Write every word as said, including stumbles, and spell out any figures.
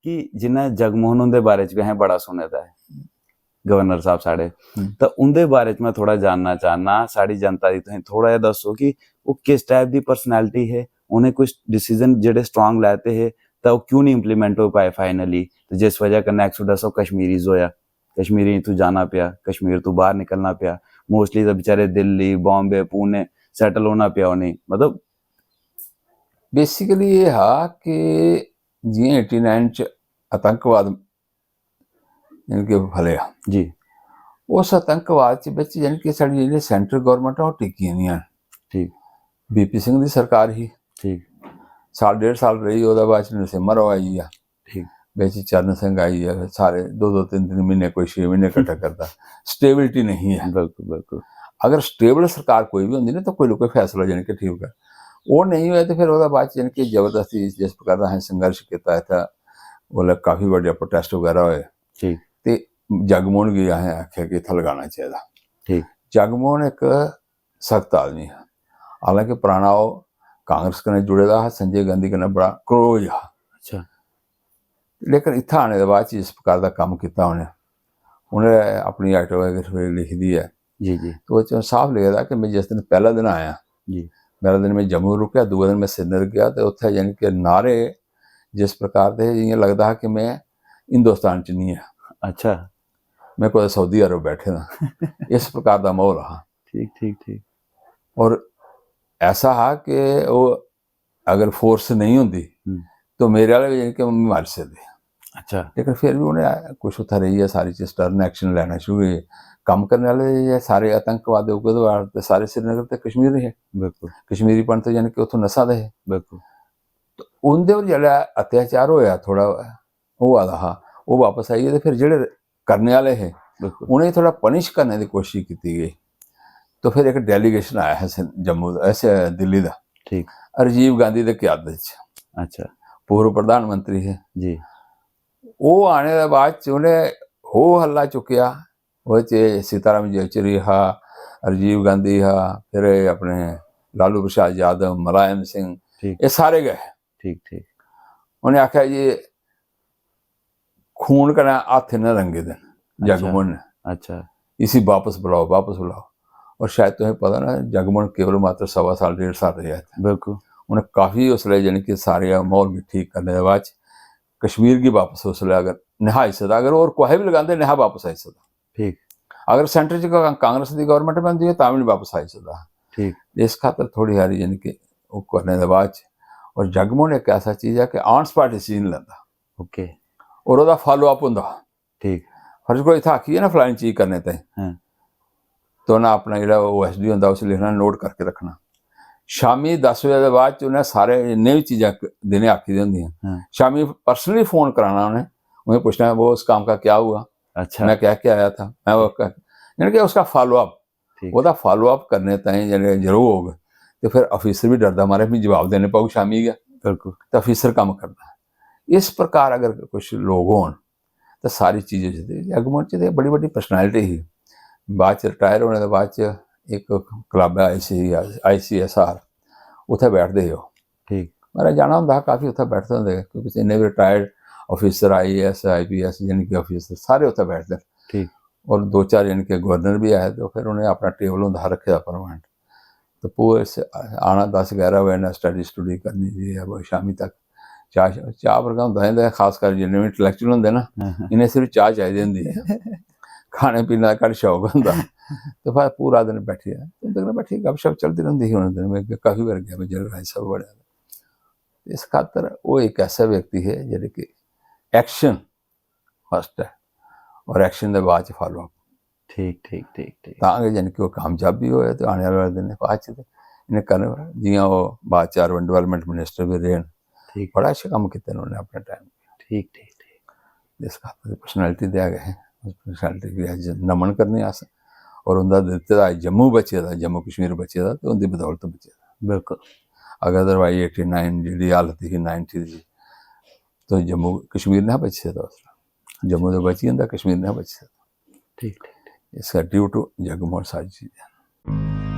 कि जि'यां जगमोहन हुंदे बारे च बी असें बड़ा सुने दा ऐ, गवर्नर साहब साढ़े, हम्म। तां उं'दे बारे च में थोह्ड़ा जानना चाह्न्नां। साढ़ी जनता गी तुसें थोह्ड़ा जेहा दस्सो कि ओह् किस टाइप दी पर्सनैलिटी हे, उ'नें कुछ डिसीजन जेह्ड़े स्ट्रांग लैते हे, तां ओह् क्यों निं इम्प्लीमेंट होई पाए फाइनली, ते जिस बजह कन्नै एक्सोडस ऑफ कश्मीरीज होएआ, कश्मीरी इत्थूं जाना पेआ, कश्मीर तों बाहर निकलना पेआ। मोस्टली तां बेचारे दिल्ली, बॉम्बे, पुणे सैटल होना पेआ उ'नेंगी। मतलब, बेसिकली एह् हा कि जि'यां एटी नाइन च आतंकवाद, यानी कि फलेआ, जी। उस आतंकवाद च बिच, यानी कि साढ़ी जेह्ड़ी सेंट्रल गवर्नमेंट आ, ओह् टिकी निं ऐ। ठीक। बीपी सिंह दी सरकार ही, ठीक। साल डेढ़ साल रेही, ओह्दे बाद च नरसिम्हा राव आई गेआ, ठीक। बिच चरण सिंह आई गेआ, सारे दो दो तिन्न तिन्न म्हीने, कोई छे म्हीने किट्ठा करदा, स्टेबिलिटी नहीं है। बिल्कुल, बिल्कुल। अगर स्टेबल सरकार कोई भी होंदी ना, तो कोई ना कोई फैसला, यानी कि, ठीक कर, ओह् नेईं होया, ते फिर ओह्दे बाद च, यानी कि, जबरदस्ती जिस प्रकार दा असें संघर्ष कीता इत्थै, उसलै काफी बड्डे प्रोटेस्ट बगैरा होए, ठीक। ते जगमोहन गी असें आखेआ कि इत्थै लगाना चाहिदा। ठीक। जगमोहन इक सख्त आदमी हा, हालांकि पराना ओह् कांग्रेस कन्नै जुड़े दा हा, संजय गांधी कन्नै बड़ा क्लोज हा, अच्छा। लेकिन इत्थै आने दे बाद च इस प्रकार दा कम्म कीता उ'नें, उ'नें अपनी ऑटोबायोग्राफी लिखी दी ऐ, जी, जी। तो ओह्दे च साफ लिखे दा कि मैं जिस दिन पैह्ला दिन आया, जी। पैह्ला दिन मैं जम्मू रुकेआ, दूए दिन मैं श्रीनगर गेआ, ते उत्थै, यानी कि, नारे जिस प्रकार दे हे, इ'यां लगदा हा कि मैं हिंदुस्तान च निं ऐ, अच्छा। मैं कुतै सऊदी अरब बैठे दा, इस प्रकार दा माहौल हा। ठीक, ठीक, ठीक। और ऐसा हा कि ओह् अगर फोर्स नहीं होंदी, हम्म। तो मेरे आह्ले, यानी कि, मारी सकदे। अच्छा। लेकिन फिर भी उ'नें कुछ उत्थै रेहियै सारी चीज, स्टर्न एक्शन लैना शुरू होई, कम्म करने आह्ले, एह् सारे आतंकवाद, उग्रवाद ते सारे श्रीनगर ते कश्मीर हे, बिल्कुल। कश्मीरी पंत, यानी कि, उत्थों नस्सा दे हे। बिल्कुल। तो उं'दे पर जेल्लै अत्याचार होया थोड़ा, होआ दा हा, ओह् बापस आई गे, ते फिर जेह्ड़े करने आह्ले हे, बिल्कुल। उ'नेंगी थोड़ा पनिश करने दी कोशिश कीती गई। तो फिर इक डेलीगेशन आया हा सिं-, जम्मू दा, इस, दिल्ली दा, ठीक। राजीव गांधी दे क्यादत च, अच्छा। पूर्व प्रधानमंत्री हे। जी। ओह् आने दे बाद च उ'नें हो हल्ला चुक्केआ। ओह्दे च सीताराम येचुरी हा, राजीव गांधी हा, फिर एह् अपने लालू प्रसाद यादव, मुलायम सिंह, ठीक। एह् सारे गै। ठीक, ठीक। उ'नें आखेआ जी, खून कन्नै हत्थ इ'नें रंगे दे न अच्छा। जगमोहन ने, अच्छा। इसी बापस बुलाओ, बापस बुलाओ। और शायद तुसें पता ना, जगमोहन केवल मात्र सवा साल, डेढ़ साल रेहा इत्थै। बिल्कुल। उ'नें काफी उसलै, यानी कि, सारे माहौल गी ठीक करने दे बाद च कश्मीर गी बापस उसलै अगर नेहा आई सकदा, अगर होर कुसै बी लगांदे, नेहा बापस आई सकदा। ठीक। अगर सेंटर च का-, कांग्रेस दी गवर्नमेंट बनदी हो, तां बी नेईं बापस आई सकदा। ठीक। इस खातर थोड़ी हारी, यानी कि, ओह् करने दे बाद च, और जगमोहन इक ऐसा चीज ऐ कि ऑन स्पॉट डिसीजन लैंदा। ओके। और ओह्दा फॉलो अप होंदा। ठीक। फर्ज करो, इत्थै आखियै ना फलानी चीज करने ताईं, हां। तो उ'नें अपना जेह्ड़ा ओह् एसडी होंदा, उसी लिखना, नोट करके रखना। शामी दस बजे दे बाद च उ'नें सारे जिन्ने बी चीजां क-, दिनें आखी दियां होंदियां, हां। शामी पर्सनली फोन कराना उ'नें, उ'नें पुच्छना, "वो उस काम का क्या हुआ? अच्छा। मैं कह के आया था, मैं वो क-," यानी कि उसका फॉलो अप, ठीक। ओह्दा फॉलो अप करने ताईं जेह्ड़े, जरूर होग, ते फिर ऑफिसर बी डरदा मारे, "मी जवाब देने पौग शामी गै।" बिल्कुल। ते ऑफिसर कम्म करदा। इस प्रकार अगर कुछ लोग होन, ते सारी चीजें च ते जगमोहन च ते बड़ी बड्डी पर्सनैलिटी ही। बाद च रिटायर होने दे बाद च इक क्लब ऐ, आईसी, आईसीएसआर, उत्थै बैठदे हे ओह्। ठीक। मेरा जाना होंदा हा, काफी उत्थै बैठदे होंदे हे, क्योंकि इन्ने बी रिटायर्ड ऑफिसर, आईएएस, आईपीएस, यानी कि ऑफिसर, सारे उत्थै बैठदे न। ठीक। और दो चार, यानी कि गवर्नर बी आए, तो फिर उ'नें अपना टेबल होंदा हा रक्खे दा परमानेंट। ते पूरे स-, आना दस ग्यारह बजे ने, स्टडी स्टडी करनी जी, है वो शामी तक। चाह् श-, चाह् पर गै होंदा हा इं'दा, खासकर जिन्ने बी इंटलैक्चुअल होंदे ना, हां, हां। इ'नें सिर्फ चाह् चाहिदी होंदी ऐ। खाने पीने दा घट्ट शौक होंदा। ते फिर पूरा दिन बैठियै, उं'दे कन्नै बैठियै गपशप चलदी रौंह्दी ही। उ'नें दिनें में काफी बार गेआ, में जनरल राज सभा बड़ेआ। इस खातर ओह् इक ऐसा व्यक्ति हे जेह्ड़े कि एक्शन फर्स्ट ऐ, और एक्शन दे बाद च फॉलो अप। ठीक, ठीक, ठीक, ठीक। तां गै, यानी कि, ओह् कामयाब बी होए ते आने आह्ले दिन बाद च ते इ'नें करने, जि'यां ओह् बाद च अर्बन डेवलपमेंट मिनिस्टर बी रेह् न। ठीक। बड़ा अच्छा कम्म कीते न उ'नें अपने टाइम। ठीक, ठीक, ठीक। इस खातर पर्सनैलिटी दे गै हे, उस पर्सनैलिटी गी अज्ज नमन करने अस। और उं'दा दित्ते दा जम्मू बचे दा, जम्मू कश्मीर बचे दा, ते उं'दी बदौलत बचे दा। बिल्कुल। अगर अदरवाइज एटी नाइन जेह्ड़ी हालत ही नाइंटी दी, तो जम्मू कश्मीर नेहा बची सकदा उसलै। जम्मू ते बची जंदा, कश्मीर नेहा बची सकदा। ठीक, ठीक, ठीक। इसका ड्यू टू जगमोहन सारी चीजें।